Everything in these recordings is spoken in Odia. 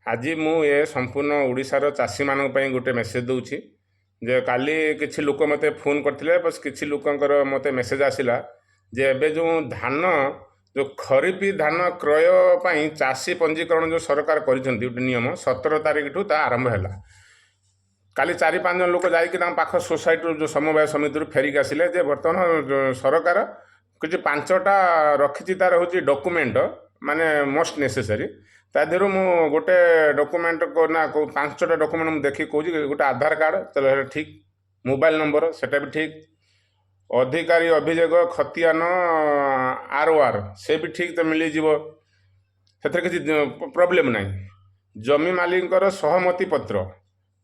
ଆଜି ମୁଁ ଏ ସମ୍ପୂର୍ଣ୍ଣ ଓଡ଼ିଶାର ଚାଷୀମାନଙ୍କ ପାଇଁ ଗୋଟେ ମେସେଜ୍ ଦେଉଛି ଯେ କାଲି କିଛି ଲୋକ ମୋତେ ଫୋନ୍ କରିଥିଲେ। ବସ୍, କିଛି ଲୋକଙ୍କର ମୋତେ ମେସେଜ୍ ଆସିଲା ଯେ ଏବେ ଯେଉଁ ଧାନ, ଯେଉଁ ଖରିଫ ଧାନ କ୍ରୟ ପାଇଁ ଚାଷୀ ପଞ୍ଜୀକରଣ ଯେଉଁ ସରକାର କରିଛନ୍ତି ଗୋଟେ ନିୟମ, 17 ତାରିଖଠୁ ତା ଆରମ୍ଭ ହେଲା। କାଲି ଚାରି ପାଞ୍ଚ ଜଣ ଲୋକ ଯାଇକି ତାଙ୍କ ପାଖ ସୋସାଇଟିରୁ, ଯେଉଁ ସମବାୟ ସମିତିରୁ ଫେରିକି ଆସିଲେ ଯେ ବର୍ତ୍ତମାନ ସରକାର କିଛି ପାଞ୍ଚଟା ରଖିଛି, ତାର ହେଉଛି ଡକୁମେଣ୍ଟ, ମାନେ ମୋଷ୍ଟ ନେସେସରି। ତା ଦେହରୁ ମୁଁ ଗୋଟେ ଡକୁମେଣ୍ଟ ନା କେଉଁ ପାଞ୍ଚଟା ଡକୁମେଣ୍ଟ ମୁଁ ଦେଖିକି କହୁଛି। ଗୋଟେ ଆଧାର କାର୍ଡ଼, ତାହେଲେ ସେଇଟା ଠିକ୍। ମୋବାଇଲ ନମ୍ବର, ସେଟା ବି ଠିକ୍। ଅଧିକାରୀ ଅଭିଯୋଗ ଖତିଆନ ଆର୍ ଓ ଆର୍, ସେ ବି ଠିକ୍ ତ, ମିଳିଯିବ, ସେଥିରେ କିଛି ପ୍ରୋବ୍ଲେମ୍ ନାହିଁ। ଜମି ମାଲିକଙ୍କର ସହମତି ପତ୍ର,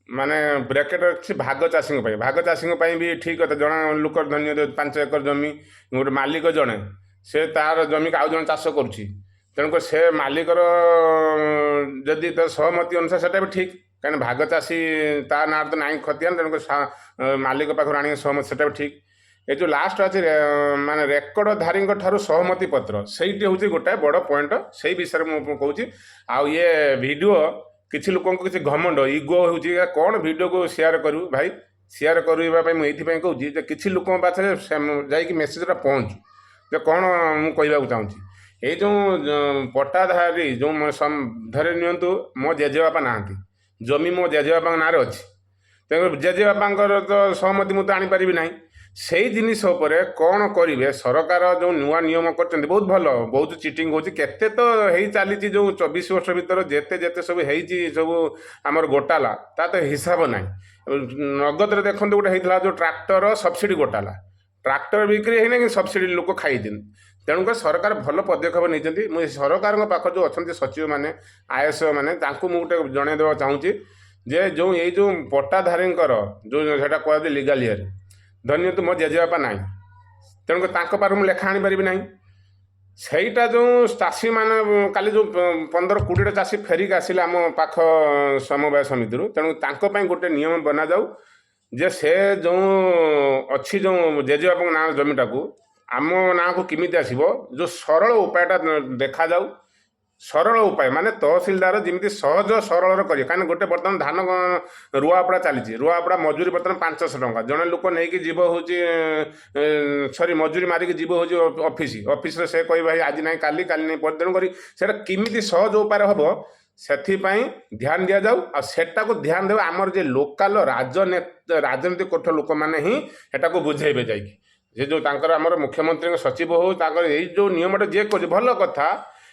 ମାନେ ବ୍ରାକେଟ୍ ଅଛି ଭାଗ ଚାଷୀଙ୍କ ପାଇଁ, ଭାଗ ଚାଷୀଙ୍କ ପାଇଁ ବି ଠିକ୍ କଥା। ଜଣେ ଲୋକ ଧରିନିଅନ୍ତୁ 5 ଏକର ଜମି, ଗୋଟେ ମାଲିକ ଜଣେ, ସେ ତାର ଜମିକୁ ଆଉ ଜଣେ ଚାଷ କରୁଛି। ତେଣୁକରି ସେ ମାଲିକର ଯଦି ତା ସହମତି ଅନୁସାରେ, ସେଟା ବି ଠିକ୍। କାହିଁକିନା ଭାଗ ଚାଷୀ, ତା ନାଁରେ ତ ନାହିଁ ଖତିଆନ। ତେଣୁକରି ମାଲିକ ପାଖରୁ ଆଣିକି ସହମତି, ସେଟା ବି ଠିକ୍। ଏ ଯେଉଁ ଲାଷ୍ଟ ଅଛି, ମାନେ ରେକର୍ଡ଼ଧାରୀଙ୍କ ଠାରୁ ସହମତି ପତ୍ର, ସେଇଟି ହେଉଛି ଗୋଟାଏ ବଡ଼ ପଏଣ୍ଟ। ସେଇ ବିଷୟରେ ମୁଁ କହୁଛି। ଆଉ ଇଏ ଭିଡ଼ିଓ କିଛି ଲୋକଙ୍କୁ କିଛି ଘମଣ୍ଡ, ଇଗୋ ହେଉଛି, କ'ଣ ଭିଡ଼ିଓକୁ ସେୟାର କରିବୁ ଭାଇ? ସେୟାର କରିବା ପାଇଁ ମୁଁ ଏଇଥିପାଇଁ କହୁଛି ଯେ କିଛି ଲୋକଙ୍କ ପାଖରେ ଯାଇକି ମେସେଜଟା ପହଞ୍ଚୁ ଯେ କ'ଣ ମୁଁ କହିବାକୁ ଚାହୁଁଛି। ଏଇ ଯେଉଁ ପଟ୍ଟାଧାରୀ ଯେଉଁ ଧରି ନିଅନ୍ତୁ ମୋ ଜେଜେବାପା ନାହାନ୍ତି, ଜମି ମୋ ଜେଜେବାପାଙ୍କ ନାଁରେ ଅଛି। ତେଣୁ ଜେଜେବାପାଙ୍କର ତ ସହମତି ମୁଁ ତ ଆଣିପାରିବି ନାହିଁ। ସେଇ ଜିନିଷ ଉପରେ କ'ଣ କରିବେ? ସରକାର ଯେଉଁ ନୂଆ ନିୟମ କରିଛନ୍ତି, ବହୁତ ଭଲ। ବହୁତ ଚିଟିଂ ହେଉଛି, କେତେ ତ ହେଇ ଚାଲିଛି। ଯେଉଁ 24 ବର୍ଷ ଭିତରେ ଯେତେ ଯେତେ ସବୁ ହେଇଛି, ସବୁ ଆମର ଗୋଟାଲା, ତା ତ ହିସାବ ନାହିଁ। ନଗଦରେ ଦେଖନ୍ତୁ, ଗୋଟେ ହେଇଥିଲା ଯେଉଁ ଟ୍ରାକ୍ଟର ସବସିଡ଼ି ଗୋଟାଲା। ଟ୍ରାକ୍ଟର ବିକ୍ରି ହେଇନି କିନ୍ତୁ ସବସିଡ଼ି ଲୋକ ଖାଇଛନ୍ତି। ତେଣୁକରି ସରକାର ଭଲ ପଦକ୍ଷେପ ନେଇଛନ୍ତି। ମୁଁ ଏ ସରକାରଙ୍କ ପାଖରେ ଯେଉଁ ଅଛନ୍ତି ସଚିବମାନେ, ଆଇଏଏସ୍ ମାନେ, ତାଙ୍କୁ ମୁଁ ଗୋଟେ ଜଣାଇ ଦେବାକୁ ଚାହୁଁଛି ଯେ ଯେଉଁ ଏଇ ଯେଉଁ ପଟ୍ଟାଧାରୀଙ୍କର ଯେଉଁ ସେଇଟା କୁହାଯାଉଛି ଲିଗାଲ ଇଏର, ଧରିନିଅନ୍ତୁ ମୋ ଜେଜେବାପା ନାହିଁ, ତେଣୁକରି ତାଙ୍କ ପାଖରୁ ମୁଁ ଲେଖା ଆଣିପାରିବି ନାହିଁ। ସେଇଟା ଯେଉଁ ଚାଷୀମାନେ କାଲି ଯେଉଁ 15-20ଟା ଚାଷୀ ଫେରିକି ଆସିଲେ ଆମ ପାଖ ସମବାୟ ସମିତିରୁ, ତେଣୁ ତାଙ୍କ ପାଇଁ ଗୋଟେ ନିୟମ ବନାଯାଉ ଯେ ସେ ଯେଉଁ ଅଛି, ଯେଉଁ ଜେଜେବାପାଙ୍କ ନାଁ ଜମିଟାକୁ ଆମ ନାଁକୁ କେମିତି ଆସିବ, ଯେଉଁ ସରଳ ଉପାୟଟା ଦେଖାଯାଉ। ସରଳ ଉପାୟ ମାନେ ତହସିଲଦାର ଯେମିତି ସହଜ ସରଳରେ କରିବେ। କାହିଁକିନା ଗୋଟେ ବର୍ତ୍ତମାନ ଧାନ ରୁଆ ଓପଡ଼ା ଚାଲିଛି। ରୁଆ ଓପଡ଼ା ମଜୁରୀ ବର୍ତ୍ତମାନ 500 ଟଙ୍କା। ଜଣେ ଲୋକ ନେଇକି ଯିବ ହେଉଛି, ସରି, ମଜୁରୀ ମାରିକି ଯିବ ହେଉଛି ଅଫିସ। ଅଫିସରେ ସେ କହିବ, ଭାଇ, ଆଜି ନାହିଁ କାଲି, କାଲି ନାହିଁ ପର। ତେଣୁକରି ସେଇଟା କେମିତି ସହଜ ଉପାୟରେ ହେବ, ସେଥିପାଇଁ ଧ୍ୟାନ ଦିଆଯାଉ। ଆଉ ସେଟାକୁ ଧ୍ୟାନ ଦେବ ଆମର ଯେ ଲୋକାଲ ରାଜନୀତି କରୁଥିବା ଲୋକମାନେ ହିଁ ସେଟାକୁ ବୁଝେଇବେ ଯାଇକି। ସେ ଯେଉଁ ତାଙ୍କର ଆମର ମୁଖ୍ୟମନ୍ତ୍ରୀଙ୍କ ସଚିବ ହଉ, ତାଙ୍କର ଏଇ ଯେଉଁ ନିୟମଟା ଯିଏ କରୁଛି, ଭଲ କଥା।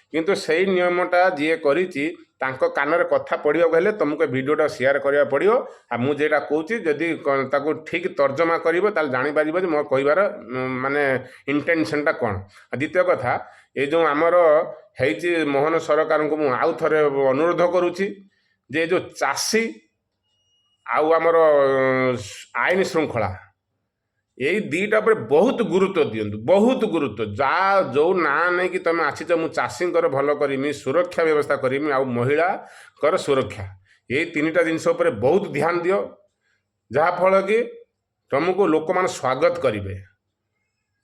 କିନ୍ତୁ ସେଇ ନିୟମଟା ଯିଏ କରିଛି, ତାଙ୍କ କାନରେ କଥା ପଡ଼ିବାକୁ ହେଲେ ତୁମକୁ ଏ ଭିଡ଼ିଓଟା ସେୟାର କରିବାକୁ ପଡ଼ିବ। ଆଉ ମୁଁ ଯେଟା କହୁଛି, ଯଦି ତାକୁ ଠିକ୍ ତର୍ଜମା କରିବ, ତାହେଲେ ଜାଣିପାରିବ ଯେ ମୋ କହିବାର ମାନେ ଇଣ୍ଟେନସନ୍ଟା କ'ଣ। ଆଉ ଦ୍ୱିତୀୟ କଥା, ଏ ଯେଉଁ ଆମର ହେଇଛି, ମୋହନ ସରକାରଙ୍କୁ ମୁଁ ଆଉ ଥରେ ଅନୁରୋଧ କରୁଛି ଯେ ଏ ଯେଉଁ ଚାଷୀ ଆଉ ଆମର ଆଇନ ଶୃଙ୍ଖଳା, ଏଇ ଦୁଇଟା ଉପରେ ବହୁତ ଗୁରୁତ୍ୱ ଦିଅନ୍ତୁ, ବହୁତ ଗୁରୁତ୍ୱ। ଯାହା ଯେଉଁ ନାଁ ନେଇକି ତୁମେ ଆସିଛ, ମୁଁ ଚାଷୀଙ୍କର ଭଲ କରିମି, ସୁରକ୍ଷା ବ୍ୟବସ୍ଥା କରିମି ଆଉ ମହିଳାଙ୍କର ସୁରକ୍ଷା, ଏଇ ତିନିଟା ଜିନିଷ ଉପରେ ବହୁତ ଧ୍ୟାନ ଦିଅ, ଯାହାଫଳରେ କି ତୁମକୁ ଲୋକମାନେ ସ୍ୱାଗତ କରିବେ।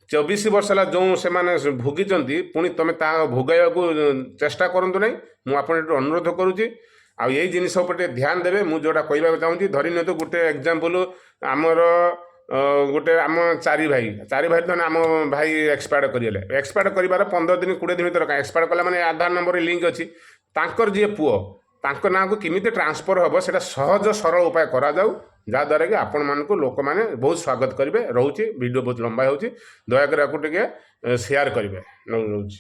24 ବର୍ଷ ହେଲା ଯେଉଁ ସେମାନେ ଭୋଗିଛନ୍ତି, ପୁଣି ତୁମେ ତାହା ଭୋଗାଇବାକୁ ଚେଷ୍ଟା କରନ୍ତୁ ନାହିଁ। ମୁଁ ଆପଣଙ୍କୁ ଅନୁରୋଧ କରୁଛି। ଆଉ ଏଇ ଜିନିଷ ଉପରେ ଟିକେ ଧ୍ୟାନ ଦେବେ। ମୁଁ ଯେଉଁଟା କହିବାକୁ ଚାହୁଁଛି, ଧରି ନିଅନ୍ତୁ ଗୋଟେ ଏକ୍ଜାମ୍ପଲ୍, ଆମର ଗୋଟେ ଆମ ଚାରି ଭାଇ, ଚାରି ଭାଇ ମାନେ ଆମ ଭାଇ ଏକ୍ସପାୟାର୍ଡ଼ କରିଗଲେ। ଏକ୍ସପାୟାର୍ଡ଼ କରିବାର 15 ଦିନ 20 ଦିନ ଭିତରେ, ଏକ୍ସପାୟାର୍ଡ଼ କଲା ମାନେ ଆଧାର ନମ୍ବର ଲିଙ୍କ ଅଛି, ତାଙ୍କର ଯିଏ ପୁଅ, ତାଙ୍କ ନାଁକୁ କେମିତି ଟ୍ରାନ୍ସଫର୍ ହେବ, ସେଇଟା ସହଜ ସରଳ ଉପାୟ କରାଯାଉ, ଯାହାଦ୍ୱାରା କି ଆପଣମାନଙ୍କୁ ଲୋକମାନେ ବହୁତ ସ୍ୱାଗତ କରିବେ। ରହୁଛି, ଭିଡ଼ିଓ ବହୁତ ଲମ୍ବା ହେଉଛି। ଦୟାକରି ଆକୁ ଟିକେ ସେୟାର କରିବେ। ରହୁଛି।